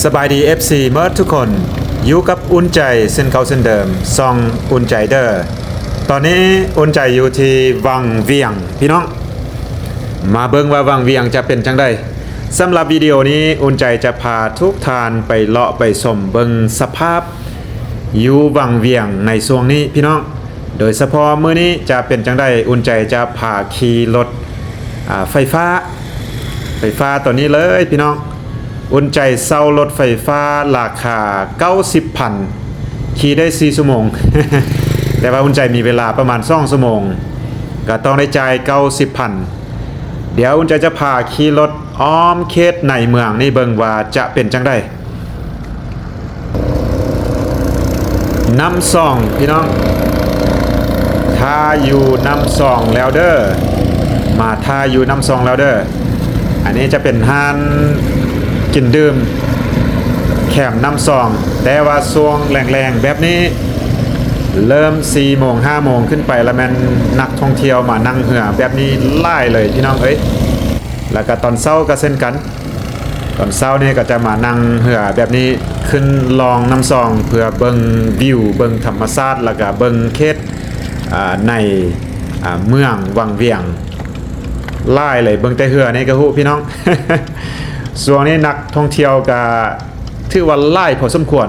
ສະບາຍດີ ເອັຟຊີ ເໝິດທຸກຄົນ, ຢູ່ກັບອຸ່ນໃຈເຊັ່ນເກົ່າເຊັ່ນເດີມ, ຊ່ອງອຸ່ນໃຈເດີ. ຕອນນີ້ອຸ່ນໃຈຢູ່ທີ່ວັງວຽງ ພີ່ນ້ອງ, ມາເບິ່ງວ່າວັງວຽງຈະເປັນຈັ່ງໃດ. ສຳລັບວິດີໂອນີ້ ອຸ່ນໃຈຈະພາທຸກທ່ານໄປເລາະໄປຊົມເບິ່ງສະພາບຢູ່ວັງວຽງໃນຊ່ວງນີ້ ພີ່ນ້ອງ. ໂດຍສະເພາະມື້ນີ້ຈະເປັນຈັ່ງໃດ, ອຸ່ນໃຈຈະພາຂີ່ລົດ ອາ ໄຟຟ້າ, ໄຟຟ້າຕົວນີ້ເລີຍພີ່ນ້ອງ. ອຸ່ນໃຈເຊົ່າລົດໄຟຟ້າລາຄາເກົ້າສິບພັນ, ຂີ່ໄດ້ສີ່ຊົ່ວໂມງ, ແຕ່ວ່າອຸ່ນໃຈມີເວລາປະມານສອງຊົ່ວໂມງ, ກໍຕ້ອງໄດ້ຈ່າຍເກົ້າສິບພັນ. ດຽວອຸ່ນໃຈຈະພາຂີ່ລົດອ້ອມເຂດໃນເມືອງນີ້ເບິ່ງວ່າຈະເປັນຈັ່ງໃດ. ນ້ຳຊອງ ພີ່ນ້ອງ, ຖ້າຢູ່ນ້ຳຊອງແລ້ວເດີ, ມາຖ້າຢູ່ນ້ຳຊອງແລ້ວເດີ. ອັນນີ້ຈະເປັນຮ້ານກິນດື່ມແຄມນ້ຳຊອງ, ແຕ່ວ່າຊ່ວງແລງໆແບບນີ້ ເລີ່ມສີ່ໂມງ ຫ້າໂມງຂຶ້ນໄປລະ ແມ່ນນັກທ່ອງທ່ຽວມານັ່ງເຮືອແບບນີ້ຫຼາຍເລີຍ ພີ່ນ້ອງເອີຍ. ແລ້ວກໍຕອນເຊົ້າກໍເຊັ່ນກັນ, ຕອນເຊົ້ານີ້ກໍຈະມານັ່ງເຮືອແບບນີ້ຂຶ້ນລ່ອງນ້ຳຊອງ ເພື່ອເບິ່ງວິວ ເບິ່ງທຳມະຊາດ ແລ້ວກໍເບິ່ງເຂດ ອາ ໃນ ອາ ເມືອງວັງວຽງຫຼາຍເລີຍ. ເບິ່ງແຕ່ເຮືອນີ້ກໍຮູ້ ພີ່ນ້ອງ. ຊ່ວງນີ້ນັກທ່ອງທ່ຽວກໍຖືວ່າຫຼາຍພໍສົມຄວນ,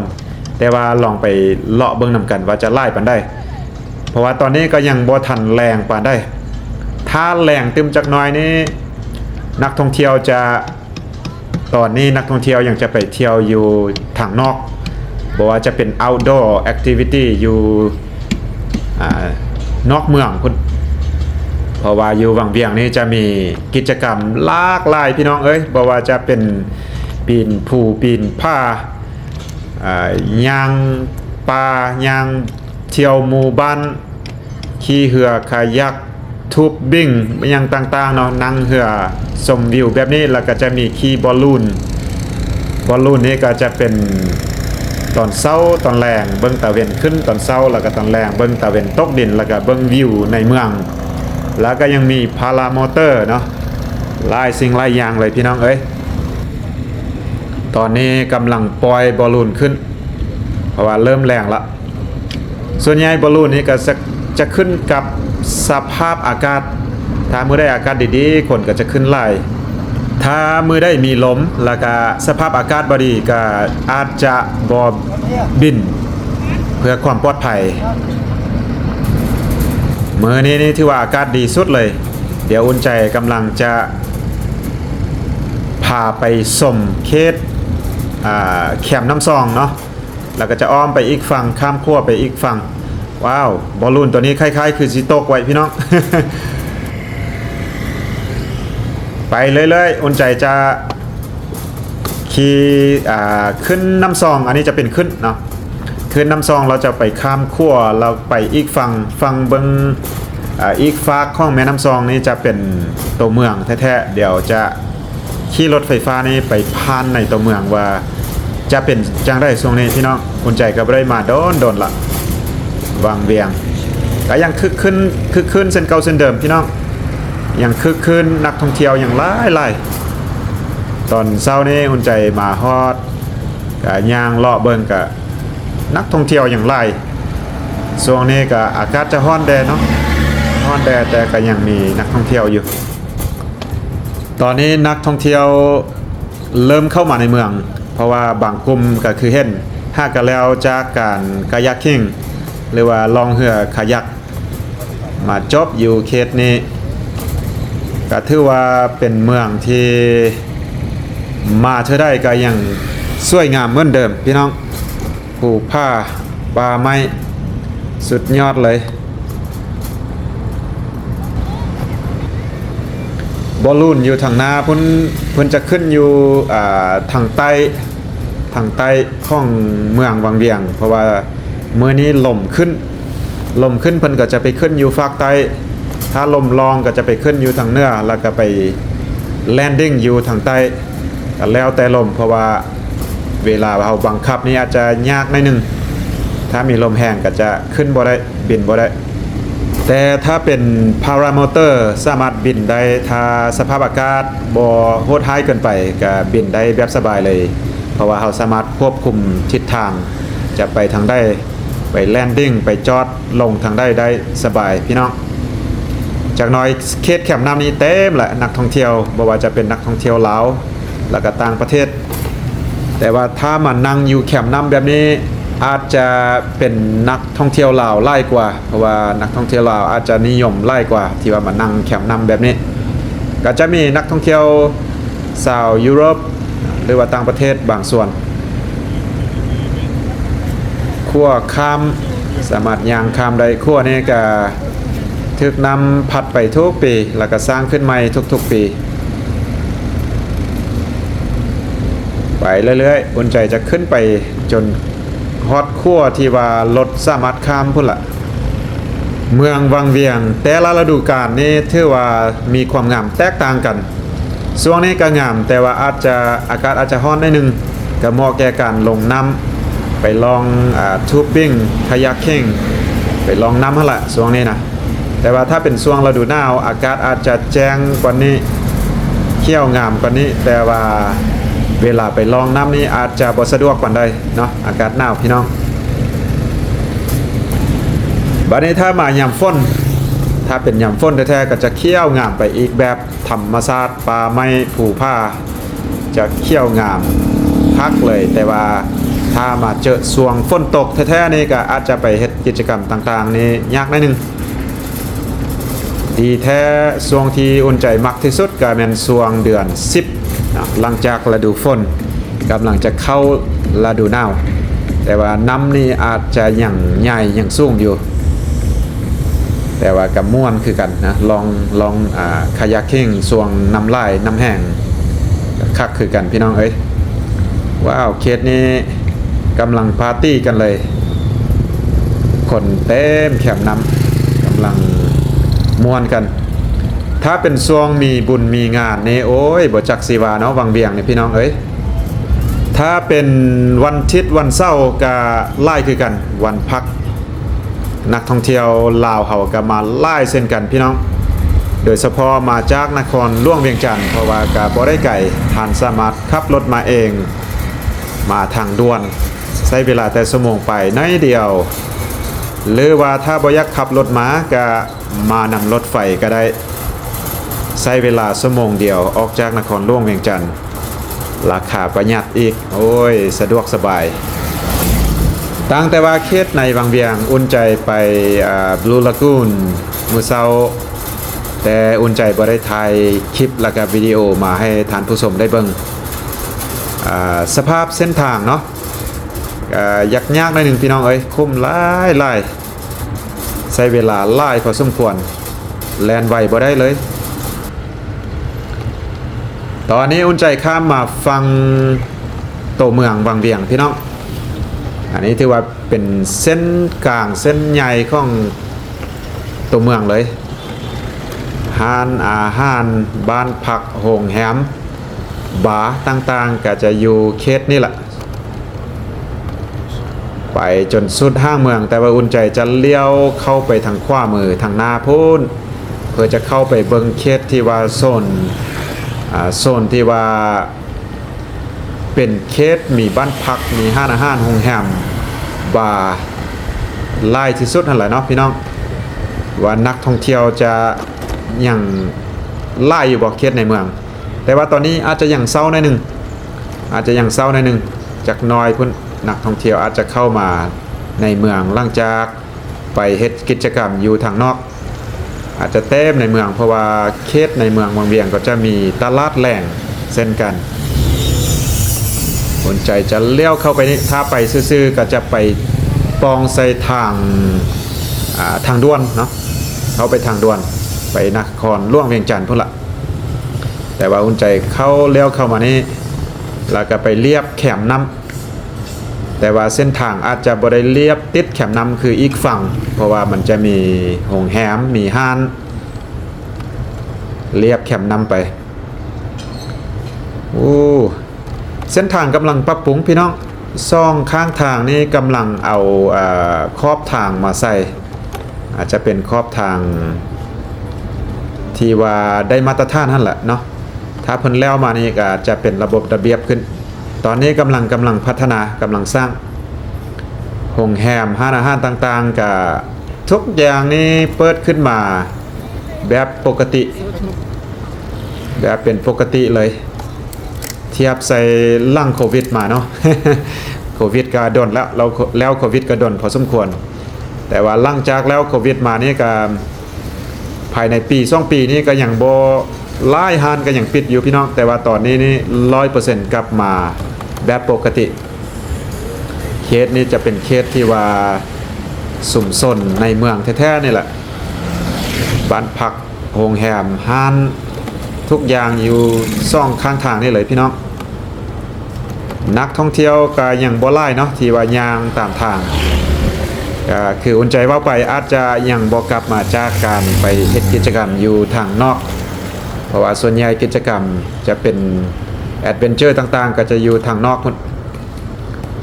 ແຕ່ວ່າລອງໄປເລາະເບິ່ງນຳກັນວ່າຈະຫຼາຍປານໃດ, ເພາະວ່າຕອນນີ້ກໍຍັງບໍ່ທັນແລງປານໃດ. ຖ້າແລງຕື່ມຈັກໜ້ອຍນີ້ ນັກທ່ອງທ່ຽວຈະ ຕອນນີ້ນັກທ່ອງທ່ຽວຍັງຈະໄປທ່ຽວຢູ່ທາງນອກ, ບໍ່ວ່າຈະເປັນ outdoor activity ຢູ່ ອາ ນອກເມືອງພຸ້ນ, ເພາະວ່າຢູ່ວັງວຽງນີ້ຈະມີກິດຈະກຳຫຼາກຫຼາຍ ພີ່ນ້ອງເອີຍ, ບໍ່ວ່າຈະເປັນປີນພູປີນຜາ, ອາ ຍ່າງປ່າ, ຍ່າງທ່ຽວໝູ່ບ້ານ, ຂີ່ເຮືອຄາຍັກ, ທູບບິງ ຫຍັງຕ່າງໆເນາະ, ນັ່ງເຮືອຊົມວິວແບບນີ້. ແລ້ວກໍຈະມີຂີ່ບອລລູນ, ບອລລູນນີ້ກໍຈະເປັນຕອນເຊົ້າຕອນແລງເບິ່ງຕາເວັນຂຶ້ນຕອນເຊົ້າ, ແລ້ວກໍຕອນແລງເບິ່ງຕາເວັນຕົກດິນ, ແລ້ວກໍເບິ່ງວິວໃນເມືອງ. ແລ້ວກໍຍັງມີພາລາມໍເຕີເນາະ, ຫຼາຍສິ່ງຫຼາຍຢ່າງເລີຍ ພີ່ນ້ອງເອີຍ. ຕອນນີ້ກຳລັງປ່ອຍບອລລູນຂຶ້ນ ເພາະວ່າເລີ່ມແລງລະ. ສ່ວນໃຫຍ່ບອລລູນນີ້ກໍຈະ ຈະຂຶ້ນກັບສະພາບອາກາດ, ຖ້າມື້ໃດອາກາດດີໆ ຄົນກໍຈະຂຶ້ນຫຼາຍ. ຖ້າມື້ໃດມີລົມ ແລ້ວກະສະພາບອາກາດບໍ່ດີ ກໍອາດຈະບໍ່ບິນ ເພື່ອຄວາມປອດໄພ. ມື້ນີ້ນີ້ຖືວ່າອາກາດດີສຸດເລີຍ. ດຽວອຸ່ນໃຈກຳລັງຈະພາໄປຊົມເຂດ ອາ ແຄມນ້ຳຊອງເນາະ, ແລ້ວກໍຈະອ້ອມໄປອີກຝັ່ງ, ຂ້າມຂົວໄປອີກຝັ່ງ. ວ້າວ, ບອລລູນຕົວນີ້ຄ້າຍໆຄືຊິຕົກໄວ້ ພີ່ນ້ອງ. ໄປເລື້ອຍໆ, ອຸ່ນໃຈຈະຂີ່ ອາ ຂຶ້ນນ້ຳຊອງ, ອັນນີ້ຈະເປັນຂຶ້ນເນາະ, ຂຶ້ນນ້ຳຊອງ ແລ້ວຈະໄປຂ້າມຂົວ ແລ້ວໄປອີກຝັ່ງ, ຝັ່ງເບິ່ງ ອາ ອີກຟາກຂອງແມ່ນ້ຳຊອງນີ້ຈະເປັນຕົວເມືອງແທ້ໆ. ດຽວຈະ ຂີ່ລົດໄຟຟ້ານີ້ໄປຜ່ານໃນຕົວເມືອງວ່າຈະເປັນຈັ່ງໃດຊ່ວງນີ້ ພີ່ນ້ອງ. ອຸ່ນໃຈກໍບໍ່ໄດ້ມາດົນໆລະ. ວັງວຽງກໍຍັງຄຶກຄື້ນ ຄຶກຄື້ນເຊັ່ນເກົ່າເຊັ່ນເດີມ ພີ່ນ້ອງ, ຍັງຄຶກຄື້ນ, ນັກທ່ອງທ່ຽວຍັງຫຼາຍໆ. ຕອນເຊົ້ານີ້ອຸ່ນໃຈມາຮອດ ກໍຍ່າງເລາະເບິ່ງ ກໍນັກທ່ອງທ່ຽວຍັງຫຼາຍ. ຊ່ວງນີ້ກໍອາກາດຈະຮ້ອນແດ່ເນາະ, ຮ້ອນແດ່ ແຕ່ກໍຍັງມີນັກທ່ອງທ່ຽວຢູ່. ຕອນນີ້ນັກທ່ອງທ່ຽວເລີ່ມເຂົ້າມາໃນເມືອງ, ເພາະວ່າບາງກຸ່ມກໍຄືເຫັນ ຫາກະແລ້ວຈາກການກາຍັກຄິງ ຫຼືວ່າລ່ອງເຮືອຄາຍັກ ມາຈົບຢູ່ເຂດນີ້, ກໍຖືວ່າເປັນເມືອງທີ່ມາເທື່ອໃດກໍຍັງສວຍງາມເໝືອນເດີມ ພີ່ນ້ອງ. ພູຜາ ປ່າໄມ້ ສຸດຍອດເລີຍ. ບອລລູນຢູ່ທາງໜ້າພຸ້ນ ເພິ່ນຈະຂຶ້ນຢູ່ ອາ ທາງໃຕ້ ທາງໃຕ້ຂອງເມືອງວັງວຽງ, ເພາະວ່າມື້ນີ້ລົມຂຶ້ນ ລົມຂຶ້ນເພິ່ນກໍຈະໄປຂຶ້ນຢູ່ຟາກໃຕ້, ຖ້າລົມລ່ອງກໍຈະໄປຂຶ້ນຢູ່ທາງເໜືອ ແລ້ວກໍໄປແລນດິ້ງຢູ່ທາງໃຕ້. ກໍແລ້ວແຕ່ລົມ, ເພາະວ່າເວລາເຮົາບັງຄັບນີ້ອາດຈະຍາກໜ້ອຍໜຶ່ງ, ຖ້າມີລົມແຮງກໍຈະຂຶ້ນບໍ່ໄດ້, ບິນບໍ່ໄດ້. ແຕ່ຖ້າເປັນພາຣາໂມເຕີສາມາດບິນໄດ້, ຖ້າສະພາບອາກາດບໍ່ໂຫດຮ້າຍເກີນໄປ ກໍບິນໄດ້ແບບສະບາຍເລີຍ. ເພາະວ່າເຮົາສາມາດຄວບຄຸມທິດທາງ ຈະໄປທາງໃດ ໄປແລນດິ້ງ ໄປຈອດລົງທາງໃດໄດ້ສະບາຍພີ່ນ້ອງ. ຈັກໜ້ອຍເຂດແຄມນ້ຳນີ້ເຕັມແຫຼະ ນັກທ່ອງທ່ຽວ ບໍ່ວ່າຈະເປັນນັກທ່ອງທ່ຽວລາວ ແລ້ວກໍຕ່າງປະເທດ. ແຕ່ວ່າຖ້າມານັ່ງຢູ່ແຄມນ້ຳແບບນີ້ ອາດຈະເປັນນັກທ່ອງທ່ຽວລາວຫຼາຍກວ່າ ເພາະວ່ານັກທ່ອງທ່ຽວລາວອາດຈະນິຍົມຫຼາຍກວ່າ ທີ່ວ່າມານັ່ງແຄມນ້ຳແບບນີ້. ກໍຈະມີນັກທ່ອງທ່ຽວຊາວຢູໂຣບ ຫຼືວ່າຕ່າງປະເທດບາງສ່ວນ ຂົວຂ້າມ ສາມາດຍ່າງຂ້າມໄດ້. ຂົວນີ້ກໍຖືກນ້ຳພັດໄປທຸກປີ ແລ້ວກໍສ້າງຂຶ້ນໃໝ່ທຸກໆປີ. ໄປເລື້ອຍໆ ອຸ່ນໃຈຈະຂຶ້ນໄປຈົນຮອດຂົວທີ່ວ່າລົດສາມາດຂ້າມພຸ້ນລະ. ເມືອງວັງວຽງແຕ່ລະລະດູການນີ້ຖືວ່າມີຄວາມງາມແຕກຕ່າງກັນ. ຊ່ວງນີ້ກໍງາມ ແຕ່ວ່າອາດຈະ ອາກາດອາດຈະຮ້ອນໜ້ອຍໜຶ່ງ ກໍເໝາະແກ່ການລົງນ້ຳ ໄປລ່ອງ ອາ ທູບບິ້ງ ຄາຍັກຄິງ ໄປລ່ອງນ້ຳຫັ້ນລະ ຊ່ວງນີ້ນະ. ແຕ່ວ່າຖ້າເປັນຊ່ວງລະດູໜາວ ອາກາດອາດຈະແຈ້ງກວ່ານີ້ ຂຽວງາມກວ່ານີ້ ແຕ່ວ່າເວລາໄປລ່ອງນ້ຳນີ້ອາດຈະບໍ່ສະດວກປານໃດເນາະ ອາກາດໜາວພີ່ນ້ອງ. ບາດນີ້ຖ້າມາຍາມຝົນ ຖ້າເປັນຍາມຝົນແທ້ໆ ກໍຈະຂຽວງາມໄປອີກແບບ. ທຳມະຊາດ ປ່າໄມ້ ພູຜາ ຈະຂຽວງາມຄັກເລີຍ. ແຕ່ວ່າຖ້າມາເຈີຊ່ວງຝົນຕົກແທ້ໆນີ້ ກໍອາດຈະໄປເຮັດກິດຈະກຳຕ່າງໆນີ້ຍາກໜ້ອຍໜຶ່ງ. ດີແທ້ ຊ່ວງທີ່ອຸ່ນໃຈມັກທີ່ສຸດກໍແມ່ນຊ່ວງເດືອນສິບເນາະ ຫຼັງຈາກລະດູຝົນ ກຳລັງຈະເຂົ້າລະດູໜາວ ແຕ່ວ່ານ້ຳນີ້ອາດຈະຍັງໃຫຍ່ຍັງສູງຢູ່ ແຕ່ວ່າກໍມ່ວນຄືກັນນະ ລ່ອງ ລ່ອງ ອາ ຄາຍັກຄິງ ຊ່ວງນ້ຳຫຼາຍນ້ຳແຮງ ຄັກຄືກັນພີ່ນ້ອງເອີຍ. ວ້າວ ເຂດນີ້ກຳລັງປາຕີ້ກັນເລີຍ ຄົນເຕັມແຄມນ້ຳ ກຳລັງມ່ວນກັນ. ຖ້າເປັນຊ່ວງມີບຸນມີງານນີ້ ໂອ້ຍ ບໍ່ຈັກຊິວ່າເນາະ ວັງວຽງນີ້ພີ່ນ້ອງເອີຍ. ຖ້າເປັນວັນທິດວັນເສົາກະຫຼາຍຄືກັນ ວັນພັກ ນັກທ່ອງທ່ຽວລາວເຮົາກະມາຫຼາຍເຊັ່ນກັນພີ່ນ້ອງ ໂດຍສະເພາະມາຈາກນະຄອນຫຼວງວຽງຈັນ ເພາະວ່າກະບໍ່ໄດ້ໄກ ທ່ານສາມາດຂັບລົດມາເອງ ມາທາງດ່ວນ ໃຊ້ເວລາແຕ່ຊົ່ວໂມງປາຍໜ້ອຍດຽວ ຫຼືວ່າຖ້າບໍ່ຢາກຂັບລົດມາກະ ມານຳລົດໄຟກໍໄດ້ ໃຊ້ເວລາຊົ່ວໂມງດຽວອອກຈາກນະຄອນຫຼວງວຽງຈັນ ລາຄາປະຢັດອີກ ໂອ້ຍ ສະດວກສະບາຍ. ຕັ້ງແຕ່ວ່າເຂດໃນວັງວຽງ ອຸ່ນໃຈໄປ ອາ ບລູລາກູນ ມື້ເຊົ້າ ແຕ່ອຸ່ນໃຈບໍ່ໄດ້ຖ່າຍຄລິບ ແລ້ວກໍວິດີໂອມາໃຫ້ທ່ານຜູ້ຊົມໄດ້ເບິ່ງ ອາ ສະພາບເສັ້ນທາງເນາະ ກໍຍາກໆໜ້ອຍໜຶ່ງພີ່ນ້ອງເອີຍ ຂຸມຫຼາຍໆ. ໃຊ້ເວລາຫຼາຍພໍສົມຄວນ ແລ່ນໄວບໍ່ໄດ້ເລີຍ. ຕອນນີ້ອຸ່ນໃຈຂ້າມມາຝັ່ງໂຕເມືອງວັງວຽງພີ່ນ້ອງ. ອັນນີ້ຖືວ່າເປັນເສັ້ນກາງເສັ້ນໃຫຍ່ຂອງໂຕເມືອງເລີຍ. ຮ້ານອາຫານ, ບ້ານພັກ, ໂຮງແຮມ, ບາຕ່າງໆ ກໍຈະຢູ່ເຂດນີ້ລະ. ໄປຈົນສຸດຫ້າງເມືອງ, ແຕ່ວ່າອຸ່ນໃຈຈະລ້ຽວເຂົ້າໄປທາງຂວາມືທາງໜ້າພຸ້ນ ເພື່ອຈະເຂົ້າໄປເບິ່ງເຂດທີ່ວ່າໂຊນ ອາ ໂຊນທີ່ວ່າເປັນເຂດມີບ້ານພັກ, ມີຮ້ານອາຫານ, ໂຮງແຮມ, ບາ ຫຼາຍທີ່ສຸດຫັ້ນແຫຼະເນາະພີ່ນ້ອງ ວ່ານັກທ່ອງທ່ຽວຈະຍັງຫຼາຍຢູ່ບໍ່ເຂດໃນເມືອງ. ແຕ່ວ່າຕອນນີ້ອາດຈະຍັງເຊົາໜ້ອຍໜຶ່ງ ອາດຈະຍັງເຊົາໜ້ອຍໜຶ່ງ ຈັກໜ້ອຍພຸ້ນ ນັກທ່ອງທ່ຽວອາດຈະເຂົ້າມາໃນເມືອງ ຫຼັງຈາກໄປເຮັດກິດຈະກຳຢູ່ທາງນອກ ອາດຈະເຕັມໃນເມືອງ ເພາະວ່າເຂດໃນເມືອງວັງວຽງກໍຈະມີຕະຫຼາດແລງເຊັ່ນກັນ. ສົນໃຈຈະລ້ຽວເຂົ້າໄປນີ້ ຖ້າໄປຊື່ໆ ກໍຈະໄປປ່ອງໃສ່ທາງ ອາ ທາງດ່ວນເນາະ ເຂົ້າໄປທາງດ່ວນ ໄປນະຄອນຫຼວງວຽງຈັນພຸ້ນລະ. ແຕ່ວ່າອຸ່ນໃຈເຂົ້າ ລ້ຽວເຂົ້າມານີ້ ແລ້ວກໍໄປລຽບແຄມນ້ຳ ແຕ່ວ່າເສັ້ນທາງອາດຈະບໍ່ໄດ້ລຽບຕິດແຄມນ້ຳຄືອີກຝັ່ງ ເພາະວ່າມັນຈະມີໂຮງແຮມ ມີຮ້ານ ລຽບແຄມນ້ຳໄປ. ໂອ້ ເສັ້ນທາງກຳລັງປັບປຸງພີ່ນ້ອງ ສອງຂ້າງທາງນີ້ກຳລັງເອົາ ອາ ຂອບທາງມາໃສ່ ອາດຈະເປັນຂອບທາງທີ່ວ່າໄດ້ມາດຕະຖານຫັ້ນແຫຼະເນາະ. ຖ້າເພິ່ນແລ້ວມານີ້ກໍອາດຈະເປັນລະບົບລະບຽບຂຶ້ນ. ຕອນນີ້ກຳລັງ ກຳລັງພັດທະນາ ກຳລັງສ້າງໂຮງແຮມ ຮ້ານອາຫານຕ່າງໆ ກະທຸກຢ່າງນີ້ເປີດຂຶ້ນມາແບບປົກກະຕິ ແບບເປັນປົກກະຕິເລີຍ ທຽບໃສ່ຫຼັງໂຄວິດມາເນາະ. ໂຄວິດກະດົນແລ້ວ ແລ້ວ ແລ້ວໂຄວິດກະດົນພໍສົມຄວນ ແຕ່ວ່າຫຼັງຈາກແລ້ວໂຄວິດມານີ້ກະ ພາຍໃນປີສອງປີນີ້ກະຍັງບໍ່ ຫຼາຍຮ້ານກະຍັງປິດຢູ່ພີ່ນ້ອງ ແຕ່ວ່າຕອນນີ້ນີ້ຮ້ອຍເປີເຊັນກັບມາແບບປົກກະຕິ. ເຂດນີ້ຈະເປັນເຂດທີ່ວ່າຊຸມຊົນໃນເມືອງແທ້ໆນີ້ແຫຼະ ບ້ານພັກ ໂຮງແຮມ ຮ້ານ ທຸກຢ່າງຢູ່ສອງຂ້າງທາງນີ້ເລີຍພີ່ນ້ອງ. ນັກທ່ອງທ່ຽວກະຍັງບໍ່ຫຼາຍເນາະ ທີ່ວ່າຍ່າງຕາມທາງ ກະຄືອຸ່ນໃຈເວົ້າໄປ ອາດຈະຍັງບໍ່ກັບມາຈາກການໄປເຮັດກິດຈະກຳຢູ່ທາງນອກ ເພາະວ່າສ່ວນໃຫຍ່ກິດຈະກຳຈະເປັນແອັດເວັນເຈີຕ່າງໆ ກະຈະຢູ່ທາງນອກພຸ້ນ.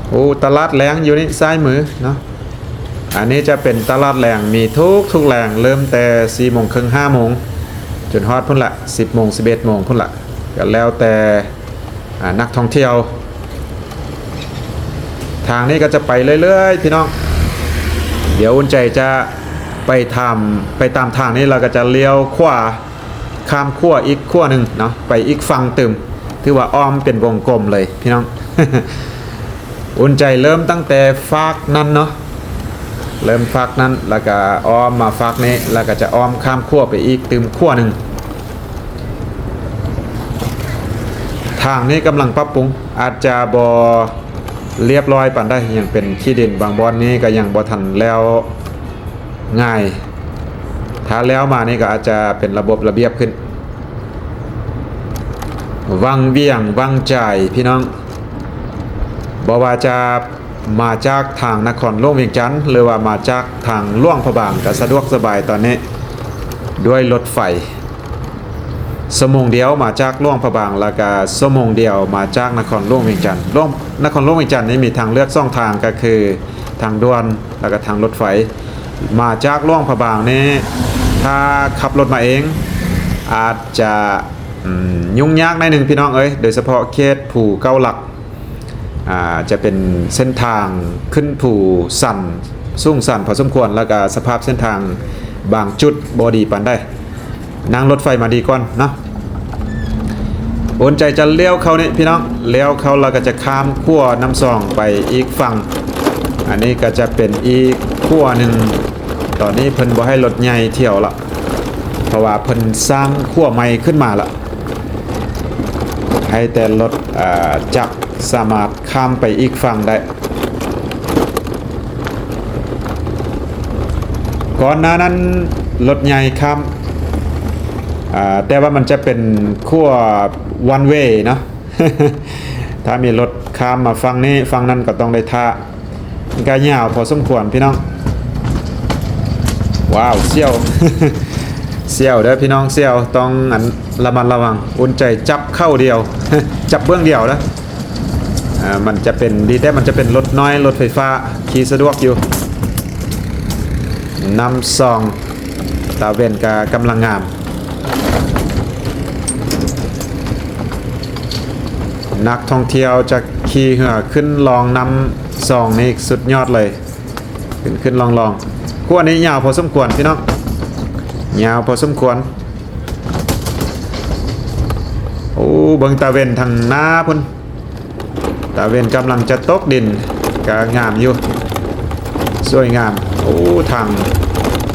ໂອ້ ຕະຫຼາດແລງຢູ່ນີ້ ຊ້າຍມືເນາະ. ອັນນີ້ຈະເປັນຕະຫຼາດແລງ ມີທຸກໆແລງ ເລີ່ມແຕ່ສີ່ໂມງເຄິ່ງ ຫ້າໂມງ ຈົນຮອດພຸ້ນລະ ສິບໂມງ ສິບເອັດໂມງພຸ້ນລະ ກະແລ້ວແຕ່ ອາ ນັກທ່ອງທ່ຽວ. ທາງນີ້ກະຈະໄປເລື້ອຍໆພີ່ນ້ອງ ດຽວອຸ່ນໃຈຈະໄປຕາມ ໄປຕາມທາງນີ້ ແລ້ວກະຈະລ້ຽວຂວາ ຂ້າມຂົວອີກຂົວໜຶ່ງເນາະ ໄປອີກຝັ່ງຕື່ມ ຖືວ່າອ້ອມເປັນວົງກົມເລີຍພີ່ນ້ອງ. ອຸ່ນໃຈເລີ່ມຕັ້ງແຕ່ຟາກນັ້ນເນາະ ເລີ່ມຟາກນັ້ນ ແລ້ວກະອ້ອມມາຟາກນີ້ ແລ້ວກະຈະອ້ອມຂ້າມຂົວໄປອີກຕື່ມຂົວໜຶ່ງ. ທາງນີ້ກຳລັງປັບປຸງ ອາດຈະບໍ່ລຽບລ້ອຍປານໃດ ຍັງເປັນຂີ້ດິນ ບາງບ່ອນນີ້ກະຍັງບໍ່ທັນແລ້ວ ງ່າຍ ຖ້າແລ້ວມານີ້ກະອາດຈະເປັນລະບົບລະບຽບຂຶ້ນ ວັງວຽງວັງຈາຍພີ່ນ້ອງ. ບໍ່ວ່າຈະມາຈາກທາງນະຄອນຫຼວງວຽງຈັນ ຫຼືວ່າມາຈາກທາງຫຼວງພະບາງ ກະສະດວກສະບາຍຕອນນີ້ ດ້ວຍລົດໄຟ ຊົ່ວໂມງດຽວມາຈາກຫຼວງພະບາງ ແລ້ວກະຊົ່ວໂມງດຽວມາຈາກນະຄອນຫຼວງວຽງຈັນ. ຫຼວງ ນະຄອນຫຼວງວຽງຈັນນີ້ມີທາງເລືອກສອງທາງ ກະຄືທາງດ່ວນ ແລ້ວກະທາງລົດໄຟ. ມາຈາກຫຼວງພະບາງນີ້ ຖ້າຂັບລົດມາເອງ ອາດຈະ ອືມ ຫຍຸ້ງຍາກໜ້ອຍໜຶ່ງພີ່ນ້ອງເອີຍ ໂດຍສະເພາະເຂດພູເກົ້າຫຼັກ ອາ ຈະເປັນເສັ້ນທາງຂຶ້ນພູຊັນ ສູງຊັນພໍສົມຄວນ ແລ້ວກະສະພາບເສັ້ນທາງບາງຈຸດບໍ່ດີປານໃດ. ນັ່ງລົດໄຟມາດີກ່ອນເນາະ. ອຸ່ນໃຈຈະລ້ຽວເຂົ້ານີ້ພີ່ນ້ອງ ລ້ຽວເຂົ້າແລ້ວກະຈະຂ້າມຂົວນ້ຳຊອງໄປອີກຝັ່ງ. ອັນນີ້ກະຈະເປັນອີກຂົວໜຶ່ງ. ຕອນນີ້ເພິ່ນບໍ່ໃຫ້ລົດໃຫຍ່ທ່ຽວລະ ເພາະວ່າເພິ່ນສ້າງຂົວໃໝ່ຂຶ້ນມາລະ ໃຫ້ແຕ່ລົດ ອາ ຈັກສາມາດຂ້າມໄປອີກຝັ່ງໄດ້. ກ່ອນໜ້ານັ້ນລົດໃຫຍ່ຂ້າມ ອາ ແຕ່ວ່າມັນຈະເປັນຂົວວັນເວເນາະ. ຖ້າມີລົດຂ້າມມາຝັ່ງນີ້ ຝັ່ງນັ້ນກະຕ້ອງໄດ້ຖ້າ. ກະຍາວພໍສົມຄວນພີ່ນ້ອງ. ວ້າວ ສ່ຽວ ສ່ຽວເດີພີ່ນ້ອງ ສ່ຽວ ຕ້ອງ ອັນ ລະມັດລະວັງ. ອຸ່ນໃຈຈັບເຂົ້າດຽວ ຈັບເບື້ອງດຽວເດີ. ອາ ມັນຈະເປັນ ດີແຕ່ມັນຈະເປັນລົດນ້ອຍ ລົດໄຟຟ້າ ຂີ່ສະດວກຢູ່. ນ້ຳຊອງ ຕາເວັນກະກຳລັງງາມ. ນັກທ່ອງທ່ຽວຈະຂີ່ເຮືອຂຶ້ນລ່ອງນ້ຳຊອງນີ້ສຸດຍອດເລີຍ. ຂຶ້ນໆລ່ອງໆ. ຂົວນີ້ຍາວພໍສົມຄວນພີ່ນ້ອງ ຍາວພໍສົມຄວນ. ໂອ້ ເບິ່ງຕາເວັນທາງໜ້າພຸ້ນ. ຕາເວັນກຳລັງຈະຕົກດິນ ກະງາມຢູ່ ສວຍງາມ. ໂອ້ ທາງ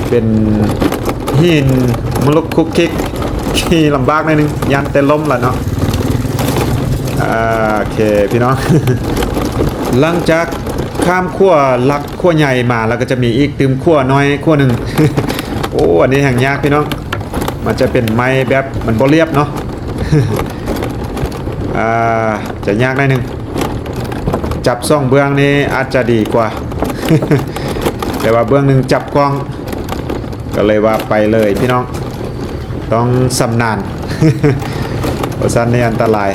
ເປັນຫີນມະລຸກຄຸກຄິກ ຂີ່ລຳບາກໜ້ອຍໜຶ່ງ ຢ້ານແຕ່ລົ້ມລະເນາະ. ໂອເຄພີ່ນ້ອງ ຫຼັງຈາກຂ້າມຂົວຫຼັກ ຂົວໃຫຍ່ມາ ແລ້ວກະຈະມີອີກຕື່ມຂົວນ້ອຍຂົວໜຶ່ງ. ໂອ້ ອັນນີ້ແຮ່ງຍາກພີ່ນ້ອງ ມັນຈະເປັນໄມ້ແບບມັນບໍ່ລຽບເນາະ. ອາ ຈະຍາກໜ້ອຍໜຶ່ງ ຈັບສອງເບື້ອງນີ້ອາດຈະດີກວ່າ ແຕ່ວ່າເບື້ອງໜຶ່ງຈັບກ້ອງ ກະເລີຍວ່າໄປເລີຍພີ່ນ້ອງ ຕ້ອງຊຳນານ ບໍ່ຊັ້ນນີ້ອັນຕະລາຍ.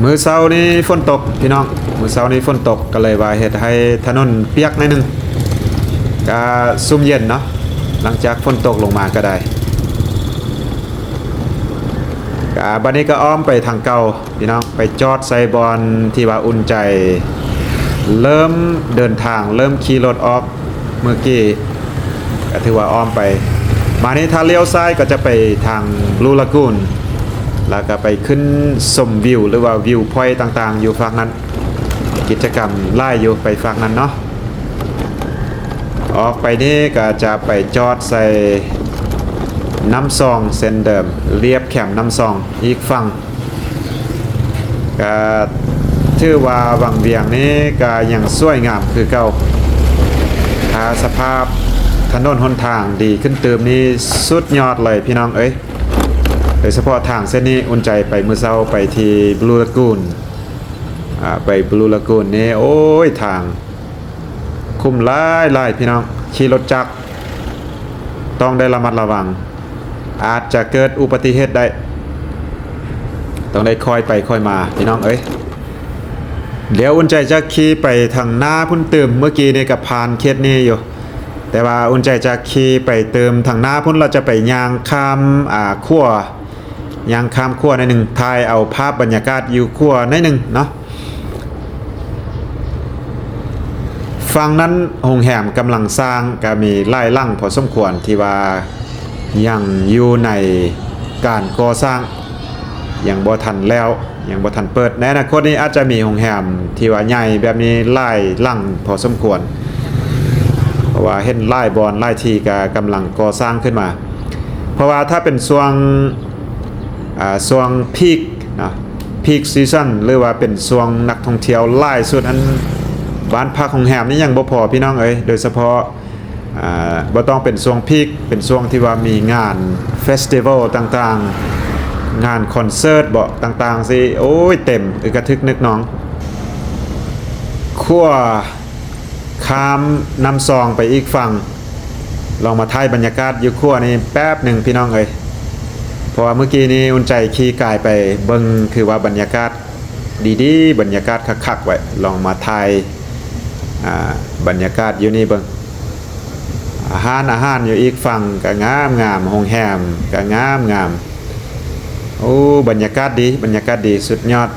ມື້ເຊົ້ານີ້ຝົນຕົກພີ່ນ້ອງ ມື້ເຊົ້ານີ້ຝົນຕົກ ກະເລີຍວ່າເຮັດໃຫ້ຖະໜົນປຽກໜ້ອຍໜຶ່ງ ກະຊຸ່ມເຢັນເນາະ ຫຼັງຈາກຝົນຕົກລົງມາກະໄດ້. ກ ອ່າ ບັດນີ້ກໍອ້ອມໄປທາງເກົ່າພີ່ນ້ອງ ໄປຈອດໃສ່ບ່ອນທີ່ວ່າອຸ່ນໃຈເລີ່ມເດີນທາງ ເລີ່ມຂີ່ລົດອອກມື້ກີ້ ກໍຖືວ່າອ້ອມໄປ. ມານີ້ຖ້າລ້ຽວຊ້າຍກໍຈະໄປທາງ Blue Lagoon ແລ້ວກໍໄປຂຶ້ນຊົມວິວ ຫຼືວ່າ Viewpoint ຕ່າງໆຢູ່ຟາກນັ້ນ. ກິດຈະກຳຫຼາຍຢູ່ໄປຟາກນັ້ນເນາະ. ອອກໄປນີ້ກໍຈະໄປຈອດໃສ່ນ້ຳຊອງເຊັ່ນເດີມ ລຽບແຄມນ້ຳຊອງອີກຝັ່ງ. ກໍຖືວ່າວັງວຽງນີ້ກໍຍັງສວຍງາມຄືເກົ່າ ຖ້າສະພາບຖະໜົນຫົນທາງດີຂຶ້ນຕື່ມນີ້ສຸດຍອດເລີຍພີ່ນ້ອງເອີຍ. ໂດຍສະເພາະທາງເສັ້ນນີ້ ອຸ່ນໃຈໄປມື້ເຊົ້າໄປທີ່ Blue Lagoon ອາ ໄປ Blue Lagoon ນີ້ ໂອ້ຍ ທາງຂຸມຫຼາຍໆ ພີ່ນ້ອງ ຂີ່ລົດຈັກຕ້ອງໄດ້ລະມັດລະວັງ ອາດຈະເກີດອຸບັດຕິເຫດໄດ້ ຕ້ອງໄດ້ຄ່ອຍໄປຄ່ອຍມາພີ່ນ້ອງເອີຍ. ດຽວອຸ່ນໃຈຈະຂີ່ໄປທາງໜ້າພຸ້ນຕື່ມ ເມື່ອກີ້ນີ້ກໍຜ່ານເຂດນີ້ຢູ່ ແຕ່ວ່າອຸ່ນໃຈຈະຂີ່ໄປຕື່ມທາງໜ້າພຸ້ນ ແລ້ວຈະໄປຍ່າງຂ້າມ ອາ ຂົວ ຍ່າງຂ້າມຂົວໜ້ອຍໜຶ່ງ ຖ່າຍເອົາພາບບັນຍາກາດຢູ່ຂົວໜ້ອຍໜຶ່ງເນາະ. ຝັ່ງນັ້ນໂຮງແຮມກຳລັງສ້າງ ກໍມີຫຼາຍຫຼັງພໍສົມຄວນທີ່ວ່າຍັງຢູ່ໃນການກໍ່ສ້າງ ຍັງບໍ່ທັນແລ້ວ ຍັງບໍ່ທັນເປີດ. ໃນອະນາຄົດນີ້ອາດຈະມີໂຮງແຮມທີ່ວ່າໃຫຍ່ແບບນີ້ຫຼາຍຫຼັງພໍສົມຄວນ ເພາະວ່າເຫັນຫຼາຍບ່ອນຫຼາຍທີ່ກໍກຳລັງກໍ່ສ້າງຂຶ້ນມາ. ເພາະວ່າຖ້າເປັນຊ່ວງ ອາ ຊ່ວງ peak ເນາະ peak season ຫຼືວ່າເປັນຊ່ວງນັກທ່ອງທ່ຽວຫຼາຍສຸດ ອັນບ້ານພັກໂຮງແຮມນີ້ຍັງບໍ່ພໍພີ່ນ້ອງເອີຍ. ໂດຍສະເພາະ ອາ ບໍ່ຕ້ອງເປັນຊ່ວງ peak ເປັນຊ່ວງທີ່ວ່າມີງານ festival ຕ່າງໆ ງານຄອນເສີດເບາະຕ່າງໆ ຊິ ໂອ້ຍ ເຕັມ ອຶກກະທຶກນຶກໜອງ. ຂົວຂ້າມນ້ຳຊອງໄປອີກຝັ່ງ ລອງມາຖ່າຍບັນຍາກາດຢູ່ຂົວນີ້ແປັບໜຶ່ງພີ່ນ້ອງເອີຍ. ເພາະວ່າມື້ກີ້ນີ້ອຸ່ນໃຈຂີ່ກາຍໄປເບິ່ງ ຄືວ່າບັນຍາກາດດີໆ ບັນຍາກາດຄັກໆ ໄວ້ ລອງມາຖ່າຍ ອາ ບັນຍາກາດຢູ່ນີ້ເບິ່ງ. ອາ ຮ້ານອາຫານຢູ່ອີກຝັ່ງກໍງາມໆ ໂຮງແຮມກໍງາມໆ. ໂອ້ ບັນຍາກາດດີ ບັນຍາກາດດີສຸດຍອດ.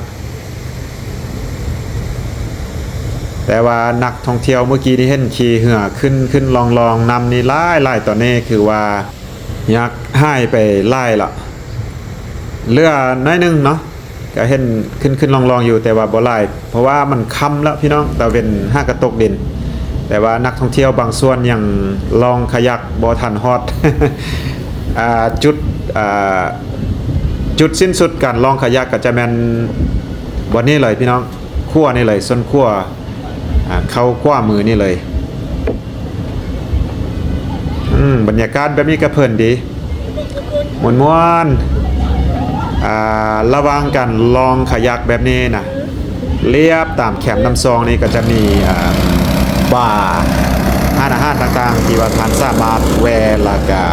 ແຕ່ວ່ານັກທ່ອງທ່ຽວມື້ກີ້ນີ້ເຫັນຂີ່ເຮືອຂຶ້ນໆ ລ່ອງໆ ນ້ຳນີ້ຫຼາຍໆ ຕອນນີ້ຄືວ່າຍັກຫາຍໄປຫຼາຍລະ ເຫຼືອໜ້ອຍໜຶ່ງເນາະ. ກໍເຫັນຂຶ້ນໆ ລ່ອງໆ ຢູ່ ແຕ່ວ່າບໍ່ຫຼາຍ ເພາະວ່າມັນຄ່ຳແລ້ວພີ່ນ້ອງ ຕາເວັນຫາກະຕົກດິນ. ແຕ່ວ່ານັກທ່ອງທ່ຽວບາງສ່ວນຍັງລ່ອງຂະຍັກບໍ່ທັນຮອດ ອາ ຈຸດ ອາ ຈຸດສິ້ນສຸດການລ່ອງຂະຍັກກໍຈະແມ່ນບ່ອນນີ້ເລີຍພີ່ນ້ອງ ຂົວນີ້ເລີຍ ສົ້ນຂົວ ອາ ເຂົ້າຂວາມືນີ້ເລີຍ. ອືມ ບັນຍາກາດແບບນີ້ກໍເພີນດີ ມ່ວນໆ. ອາ ລະຫວ່າງການລ່ອງຂະຍັກແບບນີ້ນະ ລຽບຕາມແຄມນ້ຳຊອງນີ້ກໍຈະມີ ອາ ບາ ຮ້ານອາຫານຕ່າງໆ ທີ່ວ່າທ່ານສາມາດແວ່ ແລ້ວກະ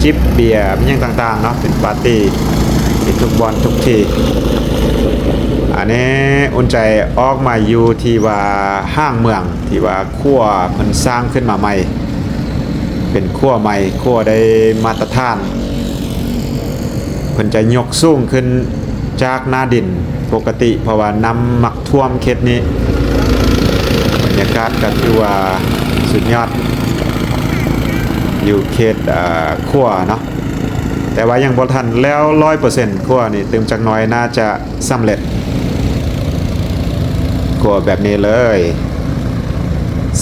ຈິບເບຍ ມີຫຍັງຕ່າງໆ ເນາະ ເປັນປາຕີ້ ມີທຸກບ່ອນທຸກທີ່. ອັນນີ້ອຸ່ນໃຈອອກມາຢູ່ທີ່ວ່າຫ້າງເມືອງ ທີ່ວ່າຂົວເພິ່ນສ້າງຂຶ້ນມາໃໝ່ ເປັນຂົວໃໝ່ ຂົວໄດ້ມາດຕະຖານ ເພິ່ນຈະຍົກສູງຂຶ້ນຈາກໜ້າດິນປົກກະຕິ ເພາະວ່ານ້ຳມັກຖ້ວມເຂດນີ້. ບັນຍາກາດກໍຖືວ່າສຸດຍອດ ຢູ່ເຂດ ເອີ ຂົວເນາະ ແຕ່ວ່າຍັງບໍ່ທັນແລ້ວຮ້ອຍເປີເຊັນ ຂົວນີ້ຕື່ມຈັກໜ້ອຍໜ້າຈະ ສຳເລັດ ຂົວແບບນີ້ເລີຍ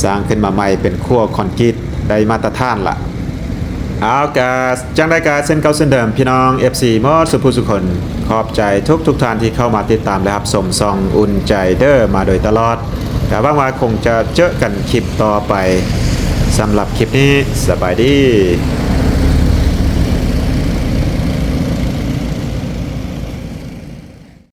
ສ້າງຂຶ້ນມາໃໝ່ເປັນຂົວຄອນກຣີດໄດ້ມາດຕະຖານລະ. ເອົາ ກະຈັ່ງໃດກະເຊັ່ນເກົ່າເຊັ່ນເດີມ ພີ່ນ້ອງ ເອັຟຊີ ໝົດສູ່ຜູ້ສູ່ຄົນ ຂອບໃຈທຸກໆທ່ານທີ່ເຂົ້າມາຕິດຕາມ ແລະ ຮັບຊົມຊ່ອງອຸ່ນໃຈເດີມາໂດຍຕະຫຼອດ. ກະຫວັງວ່າຄົງຈະເຈີກັນຄລິບຕໍ່ໄປ. ສຳລັບຄລິບນີ້ ສະບາຍດີ.